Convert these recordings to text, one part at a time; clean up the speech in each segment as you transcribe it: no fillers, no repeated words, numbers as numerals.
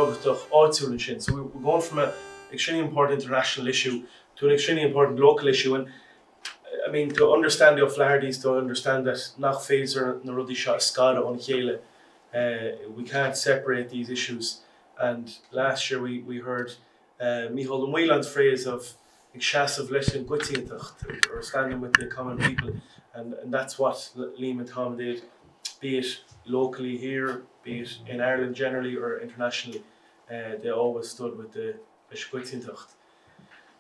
tábhachtach áitiúil ansin. So we're going from a extremely important international issue to an extremely important local issue and I mean to understand the O'Flahertys, to understand that nach féidir na rudaí seo a scaradh óna chéile. Uh, we can't separate these issues and last year we, we heard uh, Micheál Ó Maoláin's phrase of ag seasamh leis an gcoitiantacht or standing with the common people and, and that's what Liam and Tom did, be it locally here, be it in Ireland generally or internationally, uh, they always stood with the leis an gcoitiantacht.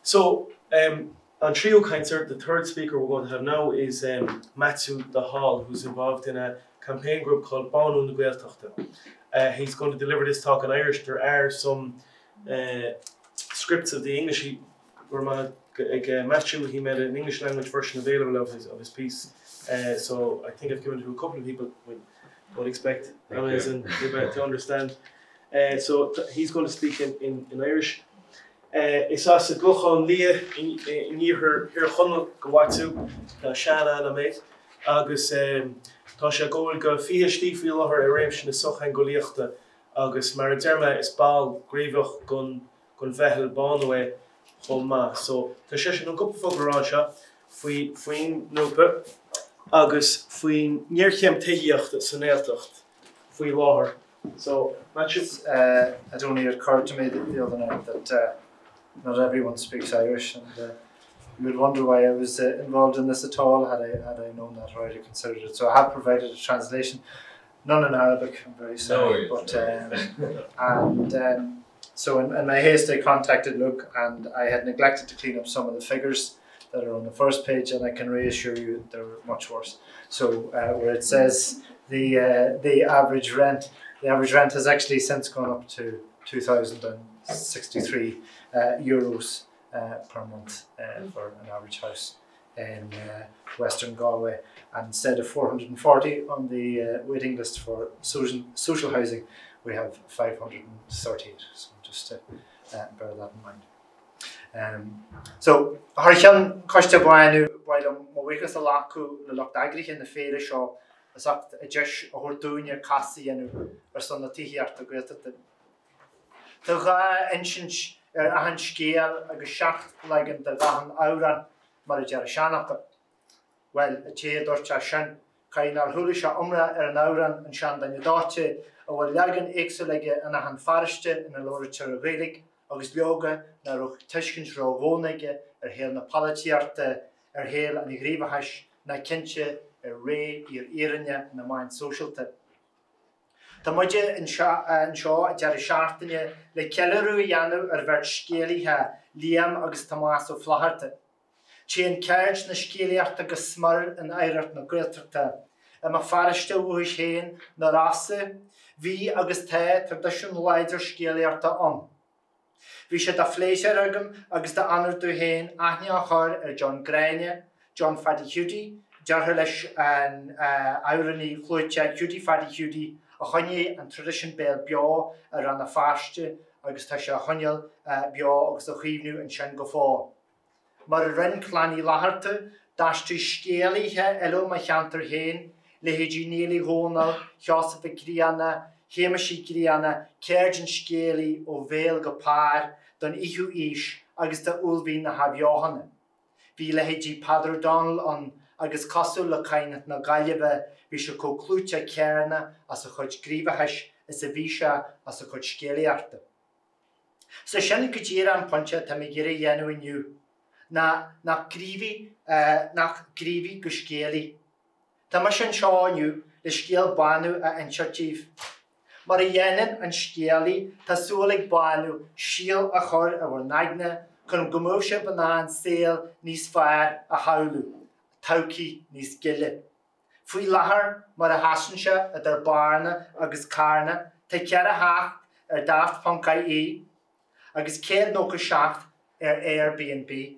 So um, an tríú cainteoir, the third speaker we're going to have now is um, Matthew de Hall, who's involved in a campaign group called Bánú na Gaeltachta. Uh, he's going to deliver this talk in Irish. There are some uh, scripts of the English. He, ag uh, Matthew, he made an English language version available of his, of his piece. Uh, so I think I've given it to a couple of people. We don't expect Amazon to understand. Uh, so he's going to speak in, in, in Irish. Uh, is as an gClochán Liath in iarthar Thír Chonaill do Mhaitiú tá sean-ainm é agus um, tá sé ag gabháil do PhD faoi láthair i réimse na sochtheangeolaíochta agus mar a deir mé is ball gníomhach den den mheitheal Bánú é chomh maith. So tá sé sin an cúpla focal a rá seo faoi faoin ngrúpa agus faoin ngéarchéim tithíochta sa nGaeltacht faoi láthair. So Matthew Uh, it only occurred to me the, the other night that uh, not everyone speaks Irish, and uh, you would wonder why I was uh, involved in this at all had I had I known that or I'd considered it. So I have provided a translation, none in Arabic. I'm very sorry, No, but um, and um, so in, in my haste I contacted Luke, and I had neglected to clean up some of the figures that are on the first page, and I can reassure you they're much worse. So uh, where it says the uh, the average rent, the average rent has actually since gone up to 2,063 uh, euros uh, per month uh, for an average house in uh, Western Galway, and instead of 440 on the uh, waiting list for social, social housing, we have 538. So just to uh, bear that in mind. Um, so thar cheann Choiste Bánú ba mhaith liom mo bhuíochas a ghlacadh le lucht eagraithe na féile seo as ucht an deis a thabhairt dúinne casadh a dhéanamh ar son na tithíochta Gaeltachta. Tá dhá insint ar achan scéal agus seacht leagan de achan amhrán mar a deir an seanfhocal. Bhuel, an té a dúirt é sin, caithfidh nár chuala sé iomrá ar an amhrán An Seanduine Dóite, a bhfuil leagan éagsúil aige in achan pharóiste ina labhraítear an Ghaeilge agus leoga nach raibh tuiscint ródhomhain aige ar shaol na polaitíochta, ar shaol an ghníomhachais ná cinnte ar ré fhíor-fhírinne na meán sóisialta. Tá muide anseo an deireadh seachtaine le ceiliúradh a dhéanamh ar bheirt scéalaithe, Liam agus Tomás Ó Flaithearta. Téann ceird na scéalaíochta go smior in oidhreacht na Gaeltachta. I mo pharóiste dhúchais féin, Na Rosa, bhí agus tá traidisiún láidir scéalaíochta ann. Bhí sé de phléisiúr agam agus d'onóir domh féin aithne a chur ar John Ghráinne, John Phaidí Hiúdaí, deartháir leis an amhránaí clúiteach Hiúdaí Phaidí Hiúdaí, a choinnigh an traidisiún béil beo i Rann na Feirste agus tá sé á choinneáil beo agus á chaomhnú ansin go fóill. Mar a rinne Clann Uí Fhlatharta, d'aistrigh scéalaithe eile ó mo cheantar féin, leithéidí Néill Uí Dhomhnaill, Sheosaimh Mhic Grianna, Shéamais Uí Ghrianna, ceird an scéalaí ó bhéal go pár don fhichiú aois agus d'uaillmhian na hathbheochana. Bhí leithéidí Peadar O'Donnell ann agus cosúil le Cadhnach na Gaillimhe, bhí sé chomh clúiteach céanna as a chuid gníomhachais is a bhí sé as a chuid scéalaíochta. So sin go díreach an pointe atá mé ag iarraidh a dhéanamh inniu, ná nach gníomhaí, nach gníomhaí go scéalaí. Tá mise anseo inniu le scéal Bánú a inseacht daoibh. Mar a dhéanann an scéalaí, tá súil ag Bánú síol a chur i bhur n-aigne chun go mbeadh sibh in ann saol níos fearr a shamhlú, todhchaí níos gile. Faoi láthair, mar a sheasann sé idir Bearna agus Carna, tá 4 theach ar Daft.ie agus 197 ar Airbnb.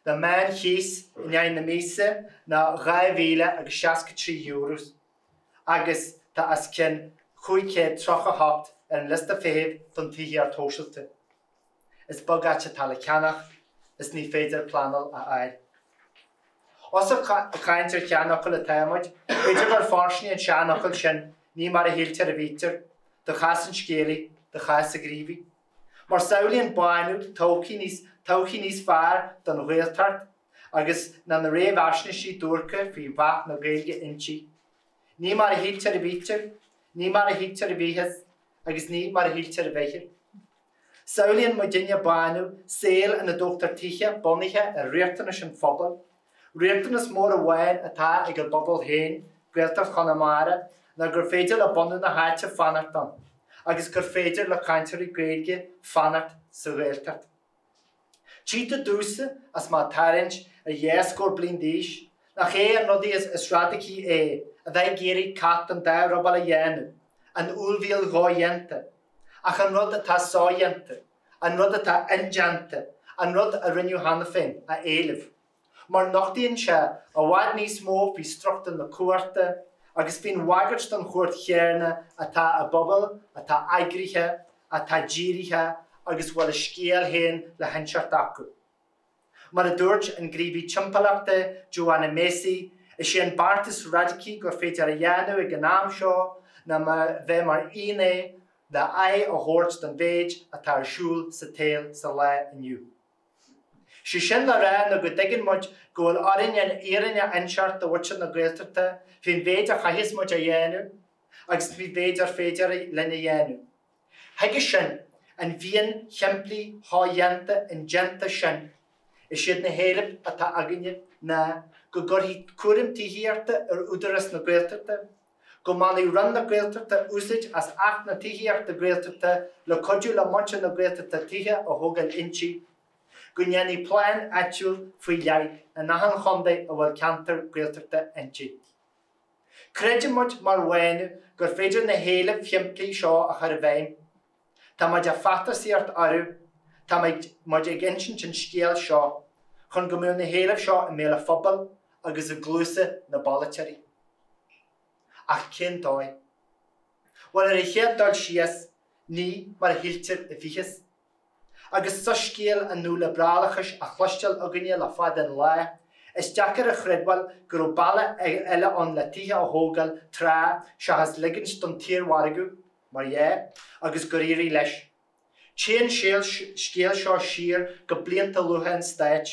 Na meán-chíos in aghaidh na míosa ná 2,063 euros agus tá os cionn 538 ar an liosta feithimh don tithíocht shóisialta. Is beag áit atá le ceannach is ní féidir pleanáil a fháil. Ós ag caint ar sheanfhocail atá muid, b'fhéidir gur fóirsteanach an seanfhocal sin, ní mar a shíltear a bhítear, do chás an scéalaí. do chás an ghníomhaí. Mar samhlaíonn bánú todhchaí níos todhchaí níos fearr don Ghaeltacht agus ná na réamhaisnéisí duairce faoi mheath na Gaeilge inti. Ní mar a shíltear a bhítear, ní mar a shíltear a bhíothas agus ní mar a shíltear a bheifear. Samhlaíonn muidinne bánú saol ina dtógtar tithe bunaithe ar riachtanais an phobail. Riachtanas mór amháin atá ag ár bpobal féin, Gaeltacht Chonamara, ná gur féidir le bunadh na háite fanacht ann agus gur féidir le cainteoirí Gaeilge fanacht sa Ghaeltacht. Tchítear domhsa is mé ag tarraingt ar dhá scór bliain d'aois nach é an rud is radacaí é a bheith ag iarraidh cat den dá ruball a dhéanamh, an uaillmhian dhodhéanta. Ach an rud atá sodhéanta, an rud atá indéanta, an rud a rinneadh cheana féin, a éileamh. Mar nochtaíonn sé i bhfad níos mó faoi struchtúr na cumhachta agus faoin bhagairt don chumhacht chéanna atá i bpobal atá eagraithe, atá dírithe agus a bhfuil a scéal féin le hinseacht acu. Mar a dúirt an gníomhaí timpeallachta Joanna Macy, is é an beart is radacaí gur féidir a dhéanamh ag an am seo ná bheith mar fhinné le aghaidh a thabhairt don mhéid atá ar siúl sa tsaol sa lá inniu. Sé sin le rá ná go dtuigeann muid go bhfuil orainn an fhírinne a inseacht do mhuintir na Gaeltachta faoin mhéid a chaithfeas muid a dhéanamh agus faoin mhéid ar féidir linn a dhéanamh. Chuige sin, an mhian shimplí shodhéanta indéanta sin, is iad na héilimh atá againne ná go gcuirfí cúram tithíochta ar Údarás na Gaeltachta, go mbainfeadh Roinn na Gaeltachta úsáid as Acht na Tithíochta Gaeltachta le cuidiú le muintir na Gaeltachta tithe a thógáil inti, go ndéanfaí plean áitiúil faoi leith in achan chontae a bhfuil ceantar Gaeltachta inti. Creideann muid mar Bhánú gur féidir na héilimh shimplí seo a chur i bhfeidhm. Tá muid ag feachtasaíocht orthu, tá muid ag insint an scéil seo chun go mbeadh na héilimh seo i mbéal an phobail agus i gcluasa na bpolaiteoirí. Ach cén dóigh? Bhuel, ar an chéad dul síos, ní mar a shíltear a bhíothas. Agus soiscéal an nualiobrálachais á chloisteáil againne le fada an lá, is deacair a chreidbheáil go raibh bealach eile ann le tithe a thógáil tráth seachas ligint don tsaormhargadh, mar dhea, agus gur éirigh leis. Téann an scéal seo siar go blianta luatha an stáit,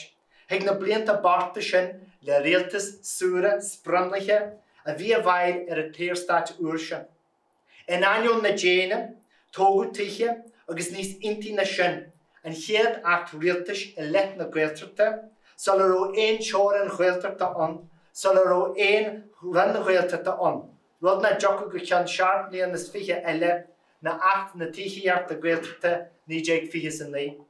chuig na blianta bochta sin le rialtas saor sprionlaithe a bhí i bhfeighil ar an tSaorstát úr sin. In ainneoin na déine, tógadh tithe agus níos iontaí ná sin, an chéad Acht Rialtais i leith na Gaeltachta, sula raibh aon teorainn Ghaeltachta ann, sula raibh aon Roinn Ghaeltachta ann, rud nach dtiocfadh go ceann seacht mbliana is fiche eile, ná Acht na Tithíochta Gaeltachta 1929.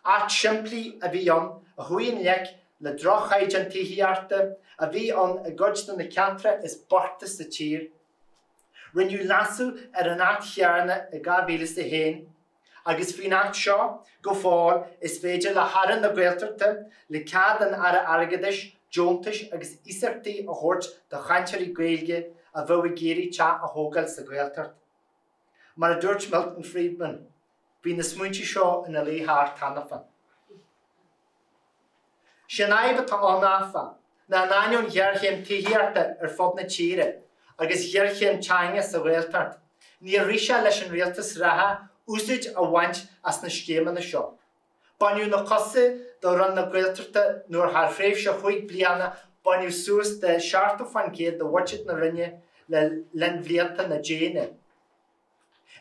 Acht simplí a bhí ann a chuaigh i ngleic le droch-chaighdeán tithíochta a bhí ann i gcuid de na ceantracha is boichte sa tír. Rinneadh leasú ar an Acht chéanna i 2001 agus faoin Acht seo, go fóill, is féidir le hAire na Gaeltachta, le cead an Aire Airgeadais, deontais agus iasachtaí a thabhairt do chainteoirí Gaeilge a bheadh ag iarraidh teach a thógáil sa Ghaeltacht. Mar a dúirt Milton Friedman, Bhí na smaointe seo ina luí thart cheana féin. Sé an fhadhb atá ann, áfach, ná in ainneoin ghéarchéim tithíochta ar fud na tíre agus ghéarchéim teanga sa Ghaeltacht, níor rith sé leis an rialtas reatha úsáid a bhaint as na scéimeanna seo. Baineadh na cosa de Roinn na Gaeltachta nuair thar thréimhse chúig bliana baineadh suas de 70% de bhuiséad na Roinne le linn bhlianta na déine.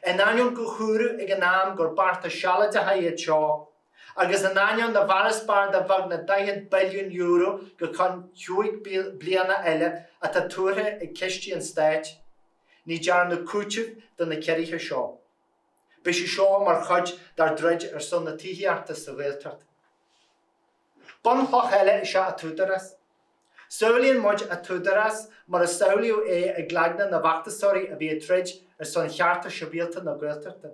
In ainneoin gur dúradh ag an am gur bearta sealadacha iad seo, agus in ainneoin na bhfarasbarr de bheagnach €40 billiún go ceann chúig bliana eile atá tuartha ag cistí an stáit, ní dearnadh cúiteamh do na ciorruithe seo. Beidh sé seo mar chuid dár dtroid ar son na tithíochta sa Ghaeltacht. Bunchloch eile is ea an tÚdarás. Samhlaíonn muid an tÚdarás mar a samhlaíodh é i gcloigne na bhfeachtasóirí a bhí ag troid ar son chearta sibhialta na Gaeltachta.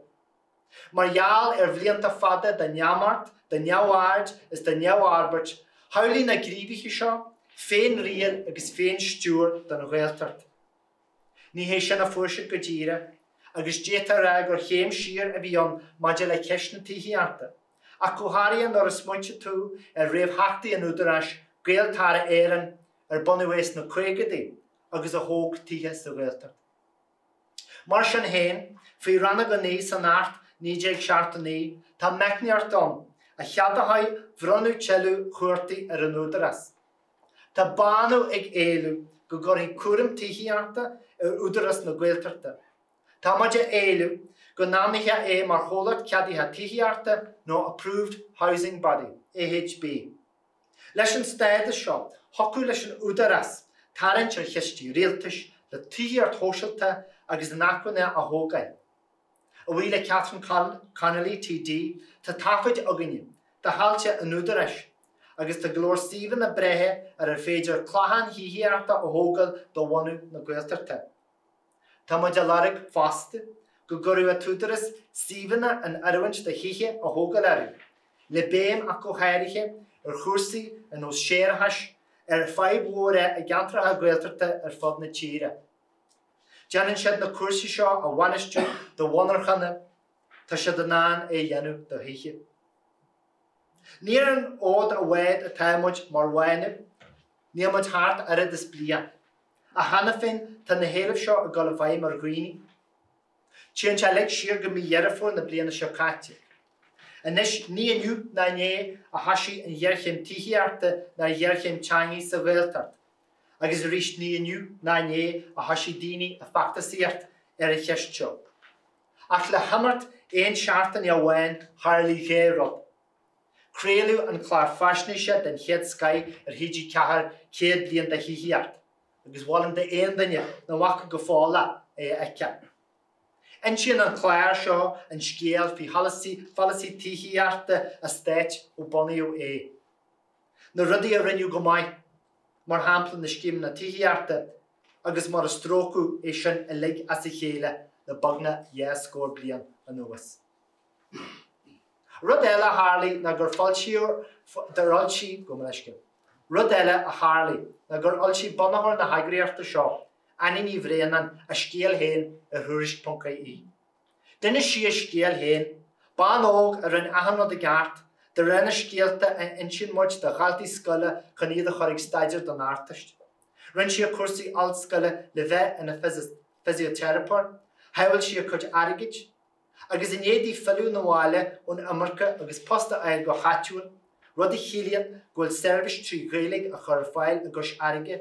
Mar gheall ar bhlianta fada de neamart, de neamhaird is de neamhfhorbairt, shamhlaigh na gníomhaithe seo féin-riail agus féin-stiúir don Ghaeltacht. Ní hé sin a fuair siad go díreach, agus d'fhéadfá a rá gur chéim siar a bhí ann maidir le ceist na tithíochta, ach go háirithe nuair a smaointigh tú ar réamhtheachtaí an Údaráis, Gaeltarra Éireann, ar bunaíodh é sna caogaidí agus a thóg tithe sa Ghaeltacht. Mar sin féin, faoi Rannóg 9 san Acht 1979, tá meicníocht ann a cheadóidh bronnadh toiliú chúirte ar an Údarás. Tá Bánú ag éileamh go gcuirfí cúram tithíochta ar Údarás na Gaeltachta. Tá muid ag éileamh go n-ainmneofaí é mar Chomhlacht Ceadaithe Tithíochta nó Approved Housing Body, AHB. Leis an stádas seo, thiocfadh leis an Údarás tarraingt ar chistí rialtais le tithíocht shóisialta agus inacmhainne a thógáil. A bhuí le Catherine Connolly TD, tá taifid againne de thailte an Údaráis agus tá go leor suíomhanna breátha ar ar féidir clocháin thithíochta a thógáil do bhunadh na Gaeltachta. Tá muid á lorg fosta go gcuirfeadh an tÚdarás suíomhanna in oiriúint do thithe a thógáil orthu, le béim ach go háirithe ar chúrsaí ar nós séarachais, ar fadhb mhór é i gceantracha Gaeltachta ar fud na tíre. Déanann siad na cúrsaí seo a bhainistiú do mhonarchana, tá siad in ann é a dhéanamh do thithe. Ní ar an fhód i bhfad atá muid mar Bhánú, níl muid thart oiread is bliain. Ach cheana féin tá na héilimh seo ag dul i bhfeidhm ar dhaoine. Téann sé uilig siar go mí Dheireadh Fómhair na bliana seo caite. Anois, ní inniu ná inné a thoisigh an ghéarchéim tithíochta ná an ghéarchéim teanga sa Ghaeltacht, agus arís ní inniu ná inné a thoisigh daoine ag feachtasaíocht ar an cheist seo. Ach le himeacht aon seachtaine amháin tharlaigh dhá rud. Craoladh an clár faisnéise den chéad scoith ar TG4 100 Bliain de Thithíocht agus mholfainn d'aon duine nach bhfaca go fóill é, é a fheiceáil. Insíonn an clár seo an scéal faoi pholasaí tithíochta an stáit ó bunaíodh é. Na rudaí a rinneadh go maith, mar shampla na scéimeanna tithíochta agus mar a stróiceadh é sin uilig as a chéile le beagnach dhá scór bliain anuas. Rud eile a tharlaigh ná gur foilsíodh, gur fhoilsigh, gabh mo leithscéal. Rud eile a tharlaigh ná gur fhoilsigh bunaitheoir na heagraíochta seo, Annie Ní Bhraonáin, a scéal féin ar Thuairisc.ie. D'inis sí a scéal féin, bean óg a rinne achan rud i gceart, de réir na scéalta a insíonn muid do dhaltaí scoile chun iad a chur ag staidéar don Ardteist. Rinne sí a cúrsaí ollscoile le bheith ina fisioteiripeoir, shábháil sí a cuid airgid, Agus i ndiaidh di filleadh 'na bhaile ón imirce agus post a fháil go háitiúil, rud a chiallaíonn go bhfuil seirbhís 3 Ghaeilge á chur ar fáil i gCois Fharraige,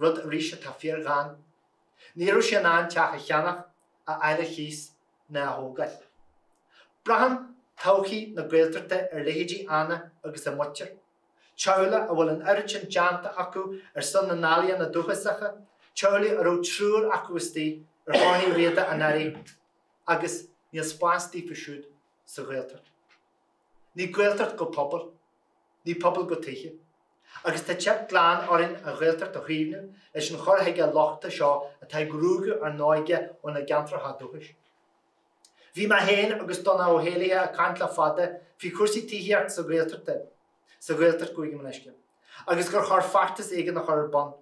rud arís atá fíorghann, ní raibh sí in ann teach a cheannach, a fháil ar chíos ná a thógáil. Braitheann todhchaí na Gaeltachta ar leithéidí Anna agus a muintir. Teaghlaigh a bhfuil an oiread sin déanta acu ar son na n-ealaíona dúchasacha, teaghlaigh a raibh triúr acu istigh ar Chorn Uí Riada anuraidh agus níl spás daofa siúd sa Ghaeltacht. Ní Gaeltacht go pobal, ní pobal go tithe. Agus tá teip glan orainn an Ghaeltacht a chaomhnú leis an chur chuige lochtach seo atá ag ruaigeadh ár n-óige óna gceantracha dúchais. Bhí mé féin agus Donncha Ó hÉallaithe ag caint le fada faoi chúrsaí tithíochta sa Ghaeltachta, sa Ghaeltacht gabh mo leithscéal, agus gur chóir feachtas éigin a chur ar bun.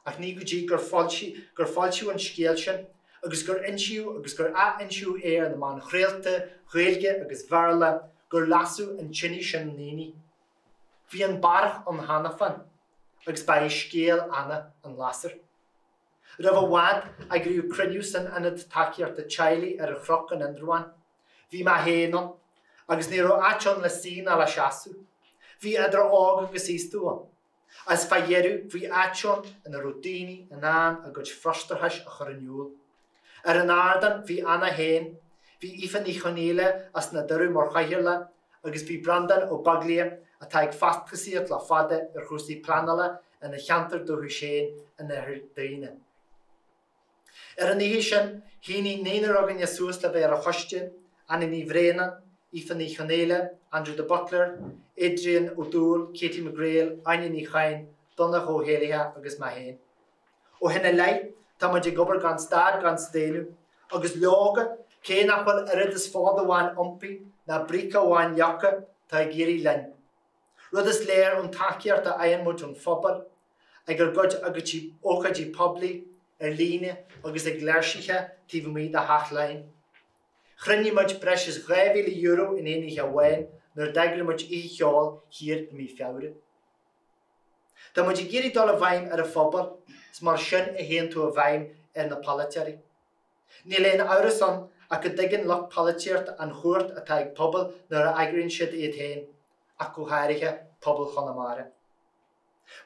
Ach ní go dtí gur gur foilsíodh an scéal sin agus gur insíodh agus gur ath-insíodh é ar na meáin chraolta, Ghaeilge agus Bhéarla, gur lasadh an tine sin i ndaoine. Bhí an barrach ann cheana féin agus ba é scéal Anna an lasair. Roimh i bhfad, eagraíodh cruinniú san Ionad Tacaíochta Teaghlaigh ar an Chnoc in Indreabhán. Bhí mé féin ann, agus ní raibh áit ann le suí ná le seasamh. Bhí idir óg agus aosta ann. Agus fá dheireadh, bhí áit ann ina raibh daoine in ann a gcuid frustrachais a chur in iúl. Ar an ardán, bhí Anna féin, bhí Aoife Ní Chonaola as na Doireadh mar chathaoirleach, agus bhí Breandán Ó Beaglaoich, atá ag feachtasaíocht le fada ar chúrsaí pleanála ina cheantar dúchais féin in Oirthear Dhuibhne. Ar an oíche sin, shínigh naonúr againne suas le bheith ar an choiste, Annie Ní Bhraonáin, Aoife Ní Chonaola, Andrew de Buitléar, Adrian Ó Dúill, Katie McGrail, Áine Ní Chadhain, Donncha Ó hÉallaithe agus mé féin. Ó shin i leith, tá muid ag obair gan stad gan staonadh, agus leoga, cé nach bhfuil oiread is fód amháin iompaithe ná bríce amháin leagtha, tá ag éirí linn. Rud is léir ón tacaíocht a fhaigheann muid ón phobal, ag ár gcuid ócáidí poiblí, ar líne agus ag léirsithe taobh amuigh de Theach Laighean. Chruinnigh muid breis is €2,000 in aon oíche amháin nuair a d'eagraigh muid Oíche Cheoil thiar i mí Feabhra. Tá muid ag iarraidh dul i bhfeidhm ar an phobal, is mar sin a théann tú i bhfeidhm ar na polaiteoirí. Níl aon amhras ann ach go dtuigeann lucht polaitíochta an chumhacht atá ag pobal nuair a eagraíonn siad iad féin, ach go háirithe pobal Chonamara.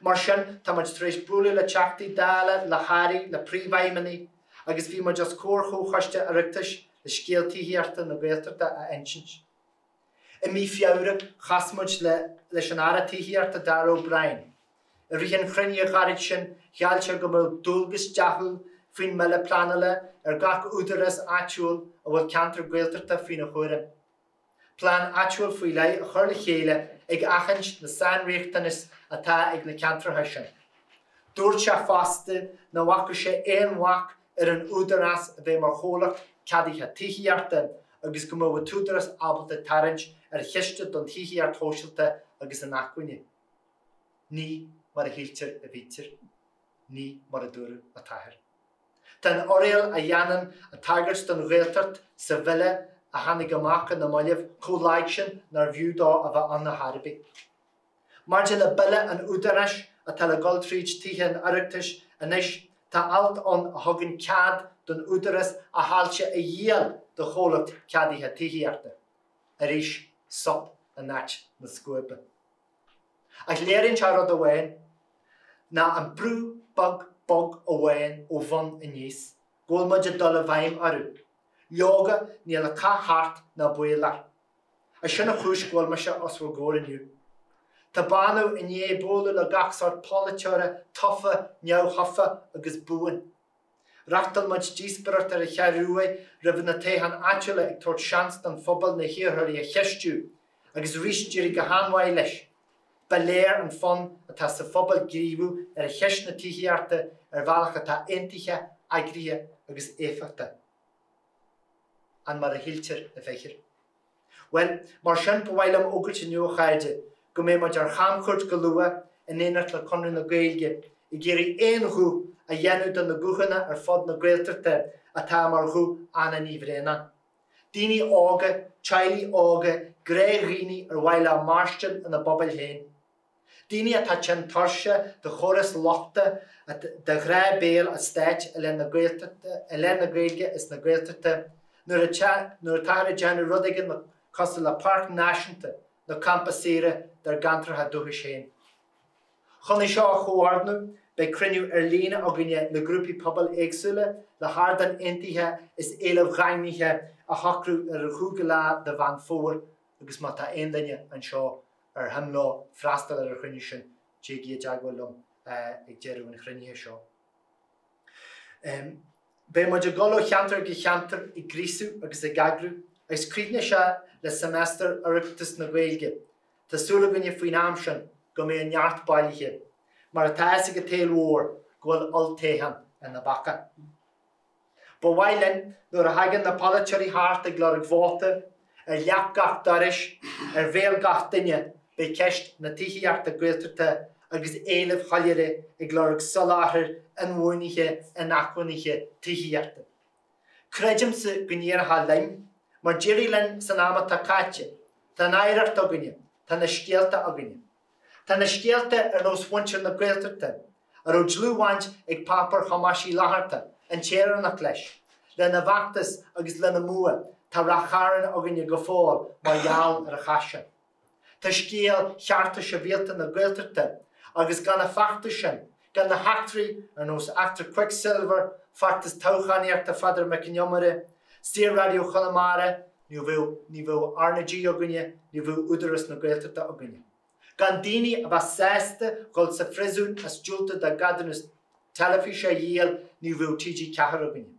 Mar sin, tá muid tar éis bualadh le Teachtaí Dála, le hAirí, le Príomhfheidhmeannaigh, agus bhí muid os comhair Chomhchoiste Oireachtais le scéal tithíochta na Gaeltachta a insint. I mí Feabhra, chas muid le leis an Aire Tithíochta Darragh O'Brien. I rith an chruinnithe ghairid sin, gheall sé go mbeadh dualgas deachúil faoin mBille Pleanála ar gach údarás áitiúil a bhfuil ceantar Gaeltachta faoina chúram, plean áitiúil faoi leith a chur le chéile ag aithint na sainriachtanas atá ag na ceantracha sin. Dúirt sé fosta nach bhfaca sé aon bhac ar an údarás a bheith mar chomhlacht ceadaithe tithíochta agus go mbeadh an t-údarás ábalta tarraingt ar chiste don tithíocht shóisialta agus inacmhainne. Ní mar a shíltear a bhítear, ní mar a dúradh atáthar. Tá an fhoráil a dhéanann an tagairt don Ghaeltacht sa bhille a tháinig amach ar na mallaibh chomh lag sin nárbh fhiú dó a bheith ann ar chor ar bith. Maidir le Bille an Údaráis atá le dul tríd Tithe an Oireachtais anois, tá alt ann a thugann cead don Údarás a thailte a dhíol do chomhlacht ceadaithe tithíochta. Arís, sop in áit na scuaibe. Ach léiríonn sé rud amháin, ná an brú beag bog amháin ó bhun aníos, go bhfuil muid ag dul i bhfeidhm orthu. Leoga, níl an cath thart ná baol air. Is sin an chúis go bhfuil mise os bhur gcomhair inniu. Tá Bánú i ndiaidh bualadh le gach sórt polaiteora, tofa, neamhthofa agus buan. Reachtáil muid díospóireacht ar an Cheathrú Rua roimh na toghcháin áitiúla ag tabhairt seans don phobal na hiarrthóirí a cheistiú agus arís d'éirigh go han-mhaith leis. Ba léir an fonn atá sa phobal gníomhú ar cheist na tithíochta ar bhealach atá aontaithe, eagraithe agus éifeachtach. An mar a shíltear a bheifear? Bhuel, mar sin, ba mhaith liom a fhógairt inniu, a chairde, go mbeidh muid ar chamchuairt go luath, in éineacht le Conradh na Gaeilge, ag iarraidh aon ghuth a dhéanamh de na guthanna ar fud na Gaeltachta atá mar ghuth Anna Ní Bhraonáin. Daoine óga, teaghlaigh óga, gnáthdhaoine ar mhaith leo mairstin ina bpobail féin. Daoine atá tinn tuirseach de chóras lochtach de ghrá béil an stáit i leith na Gaeltachta, i leith na Gaeilge is na Gaeltachta, nuair a nuair atáthar ag déanamh rud éigin cosúil le páirc náisiúnta nó campa saoire dár gceantracha dúchais féin. Chun é seo a chomhordnú, beidh cruinniú ar líne againne le grúpaí pobail éagsúla le hardán aontaithe is éilimh dhaingnithe a shocrú ar an chúigiú lá de Mheán Fómhair agus má tá aon duine anseo ar shuim leo freastal ar an chruinniú sin, téigí i dteagmháil liom ag deireadh an chruinnithe seo. Beidh muid ag dul ó cheantar go ceantar ag gríosú agus ag eagrú agus críochnóidh sé le seimeastar Oireachtas na Gaeilge. Tá súil againne faoin am sin go mbeidh an neart bailithe, mar atá a fhios ag an tsaol mhór go bhfuil olltoghchán ar na bacáin. Ba mhaith linn, nuair a thagann na polaiteoirí thart ag lorg vóta, ar leac gach dorais, ar bhéal gach duine, beidh ceist na tithíochta Gaeltachta agus éilimh shoiléire ag lorg soláthair inbhuanaithe inacmhainne tithíochta. Creidimse go n-éireoidh linn, mar d'éirigh linn san am atá caite. Tá an oidhreacht againne, tá na scéalta againne. Tá na scéalta ar nós mhuintir na Gaeltachta, a raibh dlúthbhaint ag páipéar Thomáis Uí Fhlatharta, An tÉireannach, leis, lena bhfeachtas agus lena mbua, tá Rath Chairn againne go fóill mar gheall ar an chath sin. Tá scéal chearta sibhialta na Gaeltachta agus gan an feachtas sin, gan na heachtraí ar nós eachtra Quicksilver, feachtas toghchánaíochta Pheadair Mhic an Iomaire, Saor-Raidió Chonamara, Ní bheadh, ní bheadh RnaG againne, ní bheadh Údarás na Gaeltachta againne. Gan daoine a bheith sásta dhul sa phriosún as diúltú dá gceadúnas teilifíse a dhíol, ní bheadh TG4 againne.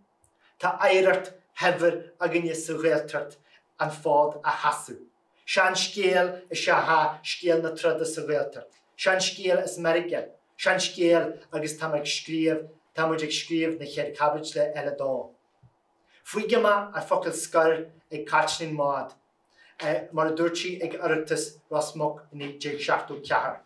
Tá oidhreacht shaibhir againne sa Ghaeltacht an fód a sheasamh. Seanscéal is ea é scéal na troda sa Ghaeltacht. Seanscéal as Meiriceá. Seanscéal agus tá mé ag scríobh, tá muid ag scríobh na chéad chaibidle eile dó. Faighidh mé an focal scoir ag Caitlín Maude, mar a dúirt sí ag Oireachtas Ros Muc i 1974.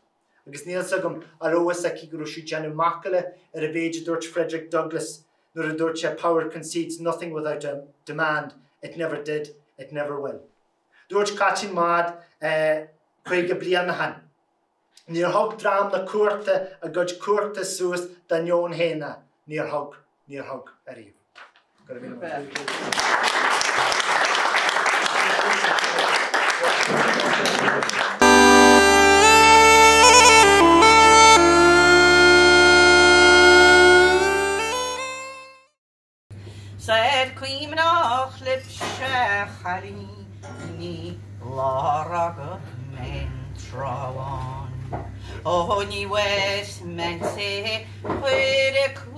Agus níl 's agam an raibh fhios aici go raibh sí ag déanamh macalla ar an mhéid a dúirt Frederick Douglass nuair a dúirt sé Power concedes nothing without a demand, it never did, it never will. Dúirt Caitlín Maude 50 bliain ó shin, Níor thug dream na cumhachta a gcuid cumhachta suas dá ndeoin féin, níor thug, níor thug ariamh. Go raibh míle maith agat. 'S ar cuimhneach libhse a chailíní lá a raghadh mé tráth amháin. Ó ní bhfuair mé an té chuir a.